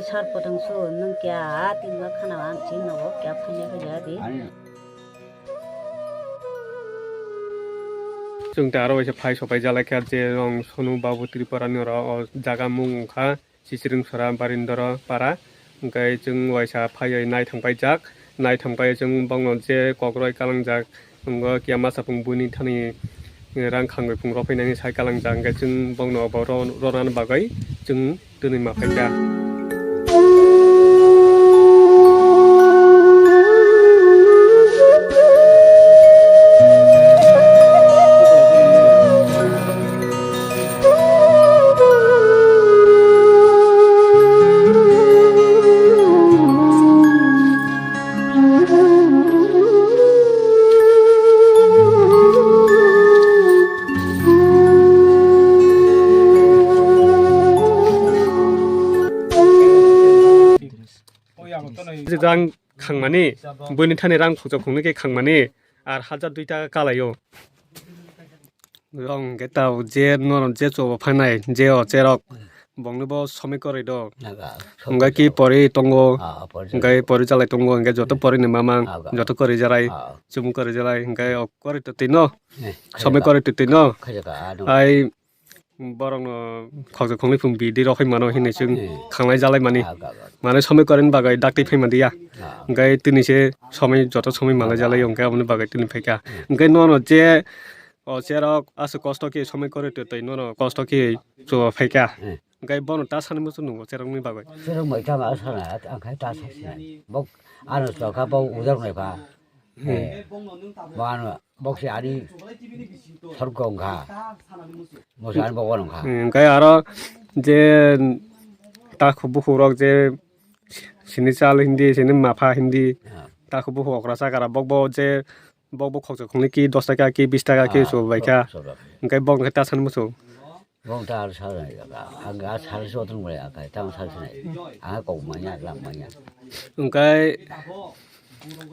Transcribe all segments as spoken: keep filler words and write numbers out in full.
Sar potong su nung kya a tin ba khana ang chin no kya phanya kya di. Chwng ta aro waisa phai sopai jalai kha je rong Sonu Babu Tripura ni oro o jaga mung wngkha. Sisiring sora Barindoro para, hwnkhe chwng waisa phaiwi naithang paijak, naithang pai chwng bongno je kokroi kalangjak, wngo kiya masa phung buini thani rang khangwi phung rw phainani sai kalangjak, hwnkhe chwng bongno bo ro-, rwnani bagwi chwng twnwi ma phaikha. Rang khangmani, buini thani rang khokjak khongni khe khangmani, ar hajar dui taka kalaio. Rong hwnkhe tao je norok je chobo phanai, je o cherok, bongni bo somoi kwrwi do. Hwnkhe ki pori tongo, hwnkhe pori chalai tongo, hwnkhe joto pori ni mamang, joto kwrwi jalai, chumui kwrwi jalai, hwnkhe o kwrwi twtwi no, somoi kwrwi twtwi no. Ai, borokno khokjak khongni phung bidi rok hai mano hinwi chwng khanglai jalai mani. Mane somoi kwrwini bagwi dakti phai manliya. Hwnkhe tini se somoi, joto somoi malai jalai, hwnkhe aboni bagwi tini phaikha. Hwnkhe nono je o cherok aswk kosto khe somoi kwrwi twi twi nono kosto khe chuba phaikha. Hwnkhe bono ta sani muchung nungo cherokni bagwi. Cherok mai ta ma sana, ang khai ta sa sinai. Bok ano chokha bo ujar nai pha. Bo ano Bok se ani sorgo wngkha. Bok se ani bok wngkha. Hwnkhe aro je takhuk bukhuk rok je sini chal hindi, sini mapha hindi, takhuk bukhuk okra chakara bok bo je bok bo khoksa khongni ki dos taka ki bis taka ki so bai kha. Hwnkhe bok hwnkhe ta sani muchung. Bong ta ar sal nai, ang a sal so tong bai akai, tang sal sinai. Ang kok manya, lang manya. Hwnkhe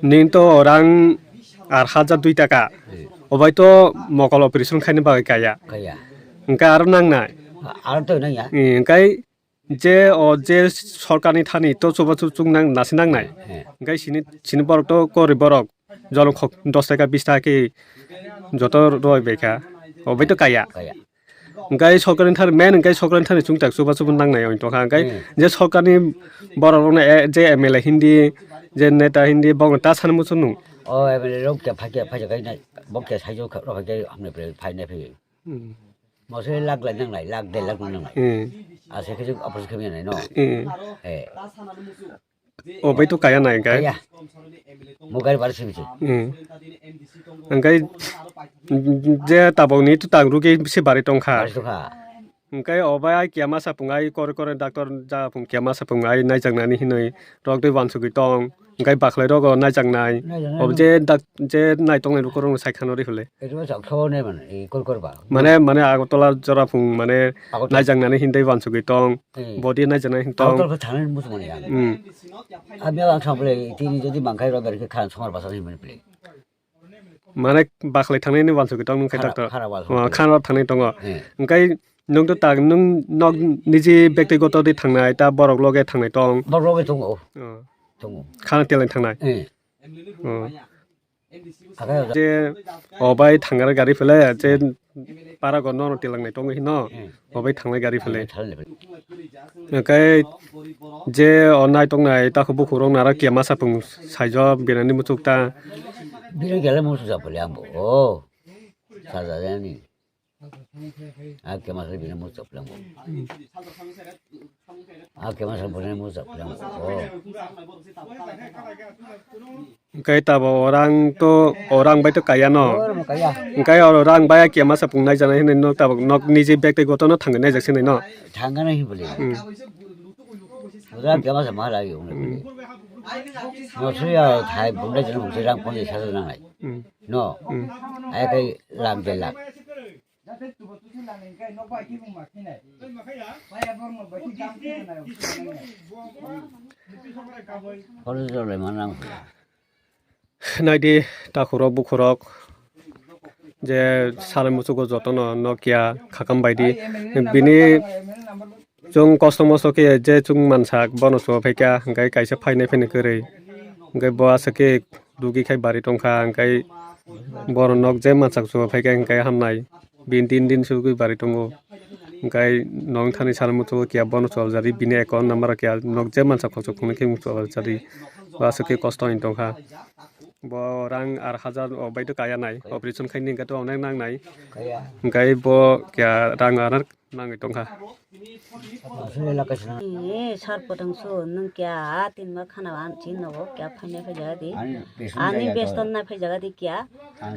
ning to orang ar hajar dui taka. Obai to mokol operation khaini bagwi kaya. Kaya. Hwnkhe aro nang nai. Aro to nang ya. Hwnkhe je o je sorkarni thani to chuba chuchung nang nasi nang nai. Hwnkhe sini, sini borok to kori borok. Jolong khok dos taka bis taka khe joto roi bai kha. Obai to kaya. Kaya. Hwnkhe sorkarni thani main hwnkhe sorkarni thani chwng tak chuba chuba nang nai wng tong kha. Hwnkhe je sorkarni borok rok no je M L A hindi, je neta hindi bok no ta sani muchung nung. O M L A rok khe phai khe phai khe nai bok khe sai jo kha rok khe hamne phai nai phai. Mosai lakh lai nang nai, lakh der lakh nang nai. Ase khe operation khe nai no. Eh. Obai to kaya nai hwnkhe. Kaya. Mo gari bar simi se. Hwnkhe je tabok ni to tang rugi se bari tong kha. Bari tong kha. Hwnkhe obai ai kiya masa phung ai kore kore doctor ja phung kiya masa phung ai naijak nani hinwi rok dui wansugwi tong. Hwnkhe bakhlai rogo naijak nai. Naijak nai. Obo je dak-, je nai tong nai rok rok sai khano ri hole. Ero sa kho ne mane, e kor kor ba. Mane, mane Agartala jora phung mane naijak nani hindai wansugwi tong. Body nai jana hin tong. Agartala thangna muchung mani ya. Hmm. Ami ang thang ple, tini jodi mangkai rok ber khe khan somar basa ni mani ple. Mane bakhlai thangnai ni wansugwi tong nung khai doctor. Khara wansugwi. Khan rok thangnai tongo. Hwnkhe nung to tak nung nok niji bektigoto di thangnai ta borok loge thangnai tong. Borok loge tongo. Tongo. Khan teleng thangnai. Je obai thangra gari phele je para go nono tilang nai tongo hino obai thangnai gari phele. Hwnkhe je o nai tongnai takhuk bukhuk rok naro kema sapung saijo binani muchuk ta. Bini gele muchuk japali ambo o saja jani. A kema sa bini muchuk lang. A kema sa bini muchuk lang. O. Hwnkhe tabo orang to orang bai to kaya no. Orang kaya. Hwnkhe orang bai kema sa pung nai jana hinwi no tabo nok niji bag tei goto no thangwi naijak sinai no. Thangana hi bole. Hmm. Orang kema sa mahalagi ung. Hmm. No suya thai bunda jana ung se rang ponjis hajar nangai. Hmm. No. Hmm. Ai kai lang de lang. Naidi takhurok bukhurok je salai muchugo jotono Nokia khakam baidi bini Chwng kosto mosto khe je chwng mansak bono chuba phaikha, hwnkhe kaisa phainai phani kwrwi. Hwnkhe bo aswk khe dugi khai bari tongkha, hwnkhe bono nok je mansak chuba phaikha, hwnkhe hamnai. Bini tin din sugwi bari tongo. Hwnkhe nong thani sal muchungo kiya bono chubaljadi, bini account number kiya nok je mansak khoroksa khoroknwi khe chubaljadi. Bo aswk khe kosto ni tongkha. Bo rang ar hajar o bai to kaya nai, operation khaini hwnkhe to onek nang nai. Hwnkhe bo kiya rang ar nangwi tongkha. Ee, sar potong so, nwng kya, a tin ma khana an chin nogo, kya phainai phai jaga di. Ani beson nai phai jaga di kya.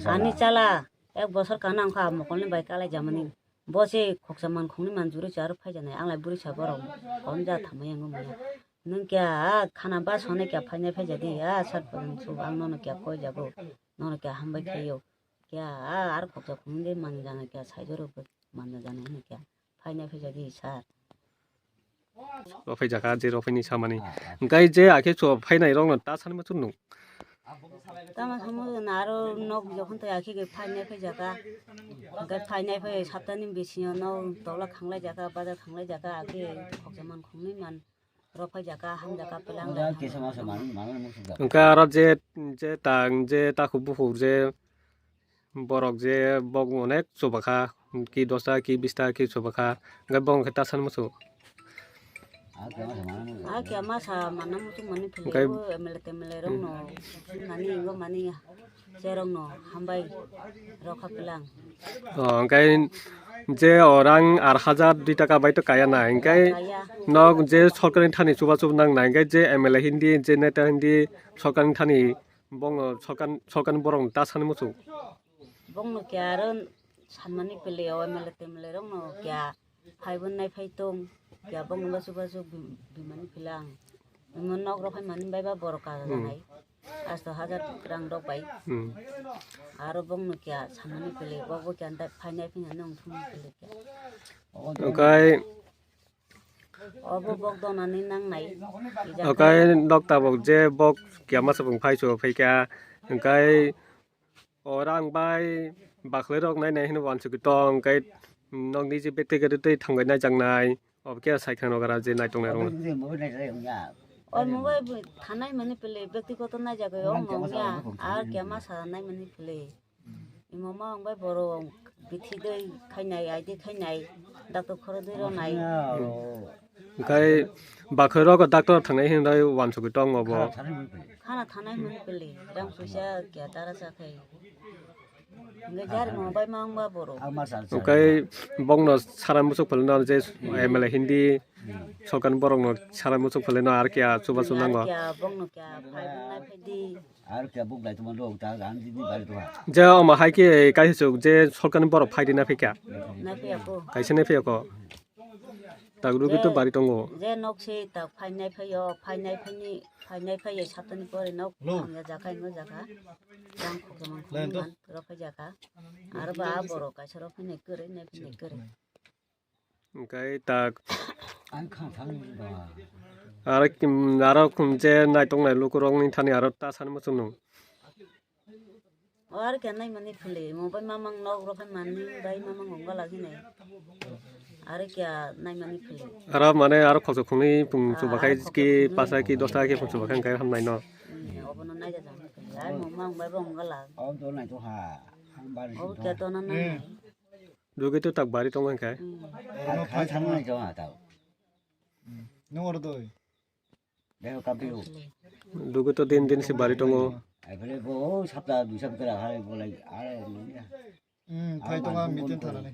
Ani chala, ek bosor kana wngkha, mokol ni bai kalai jamani. Bo se khoksa man khungni man juri charo phai janai, anglai buri sa borok, kon ja thamai yango maya. Nwng kya, a khana ba sonai kya phainai phai jadi, a sar potong so, ang nono kya koi jago, nono kya hambai khaio. Kya, a ar khoksa khungni de man jana kya, sai joro man jana hino kya. Phainai phai jadi sar. Rophai jaka je rophai ni samani. Hwnkhe je akhe chuba phainai rokno ta sani muchung nung. Tama samo na aro nok jokhon to akhe ke phainai phai jaka. Hwnkhe phainai phai saptani bisingo no tola khanglai jaka, bazar khanglai jaka akhe khoksa man khungni man rophai jaka, ham jaka pelang. Hwnkhe aro je, je tang, je takhuk bukhuk je borok je bok onek chuba kha, ki dos taka, ki bis taka, ki chuba kha, hwnkhe bok hwnkhe ta sani muchung. A kya masa mana muchung mani philai o M L A T M L A rok no nani ingo mani cherok no hambai rokha pelang. O, hwnkhe je o rang ar hajar dui taka bai to kaya na, hwnkhe nok je sorkar ni thani chuba chuba nang na, hwnkhe je M L A hindi, je neta hindi, sorkar ni thani Bongno sorkar, sorkarni borokno ta sani muchung. Bongno kya aro sanmani pele o M L A T M L A rokno kya phaibo nai phai tong, kya bongno basu basu bimani pele ang. Imo nok rok hai mani bai ba borok ka Hmm. Nai. Asto hajar rang rok bai. Hmm. Aro bongno kya sanmani pele, bo bo kya da phai nai phai nang thum pele kya. Okai Obo bok donani nangnai. Okai nok tabok je bok kiyama sabung phai so phaikha, hwnkhe o rang bai bakhwlai rok nai nai hino wansugwi tong, hwnkhe nokni je bete gari tei thangwi naijaknai, obo khe saikha nokara je naitongnai rok. O mobile bo thanai mani pele, byaktigoto naijagwi o nongya, ar kiyama sa nai mani pele. Imo ma wng bai borok bithi dei khainai, ai dei khainai, doctor khoro dei rwnai. Hwnkhe bakhwrok doctor thangnai hinwi wansugwi tongo bo. Khana thanai hwnwi pili, rang puisa kya dara sa khai. Hwnkhe jari mo bai ma wng ba borok. Hwnkhe bongno sara muchuk philino je M L A hindi sorkarni borokno sara muchuk philino ar kya chubachu nango. Kya bongno kya phai bong nai phai di. Ar khe buk dai tongma rok ta gan di di bari tongha. Je omo hai khe kaisa chuk je sorkarni borok phai rina phaikha. Na phaikha ko. Kaisa nai phaikha ko. Tak rugi to bari tongo. Je nok se tak phai nai phaio, phai nai phaini, phai nai phaiye saptani pore nok hamya jakha, ino jakha. Jang khokjamang khokjamang rok phai jakha. Aro ba borok kaisa rok phainai kwrwi, nai phainai kwrwi. Hwnkhe tak. Ang kha thang ba. Aro kim, aro kum je naitok nai lukurokni thani aro ta sani muchung nung. O aro khe nai mani philwi, mo bai mamang nok rok hai mani bai mamang ongga lagi nai. Aro khe nai mani philwi. Aro mane aro khoksa khungni pung chuba khai ki pasa ki dos taka khe pung chuba khai hwnkhe hamnai no. Hmm, obono nai jajak philwi. Ai mo mang bai bo ongga lag. O do nai to ha. Ang bari. O khe to na nai. Dugi to tak bari tong kha. Hmm. Ang kha thang nai to ha tao. Nung oro doi. Deo kapio. Dugi to din din si bari tongo. Ai bole bo sapta dui sapta la hai bo lai are nung ya. Hmm, phai tonga meeting thanani.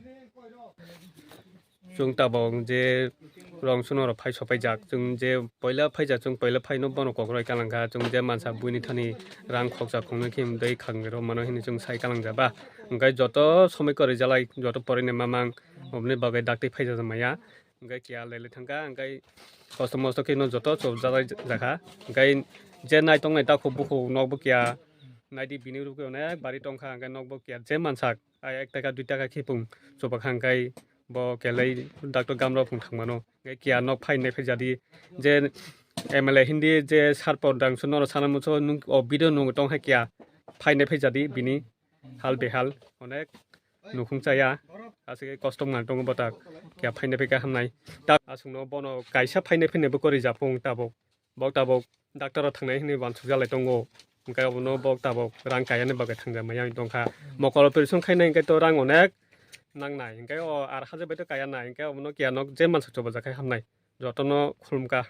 Chwng tabok je rong suno rok phai sopai jak, chwng je poila phaijak, chwng poila phaino bono kokroi kalang kha, chwng je mansa buini thani rang khoksa khungnwi khe tei khangni rw mano hinwi chwng sai kalang ja ba. Hwnkhe joto somoi kwrwi jalai, joto porinai mamang oboni bagwi dakti phaijak maya. Hwnkhe kiya lele thangkha, hwnkhe kosto mosto khe no joto chop jalai jakha. Hwnkhe je nai tongnai takhuk bukhuk nokbo kiya naidi bini rukwi onek bari tongkha, hwnkhe nokbo kiya je mansak ai ek taka dui taka khe pung chopakha, hwnkhe bo kelai doctor gamrok phung thangmano. Hwnkhe kiya nok phainai phaijadi je M L A hindi je sar por dangso norok sana muchungo nung o video nung tongkha kiya phainai phaijadi bini hal behal onek nukhung chaya. Aswk kosto wngna tongo bota, kya phaina phaikha hamnai. Ta aswkno bono kaisa phaina phaina bo kwrwi japung tabuk. Bok tabuk doctor o thangnai hinwi wansuk jalai tongo. Hwnkhe obono bok tabuk rang kayani bagwi thangjakmaya wng tongkha. Mokol operation khainai hwnkhe to rang onek nangnai. Hwnkhe o ar hajar bai to kaya nai. Hwnkhe obono kya nok je mansa choba jakhai hamnai. Jotono khulumkha.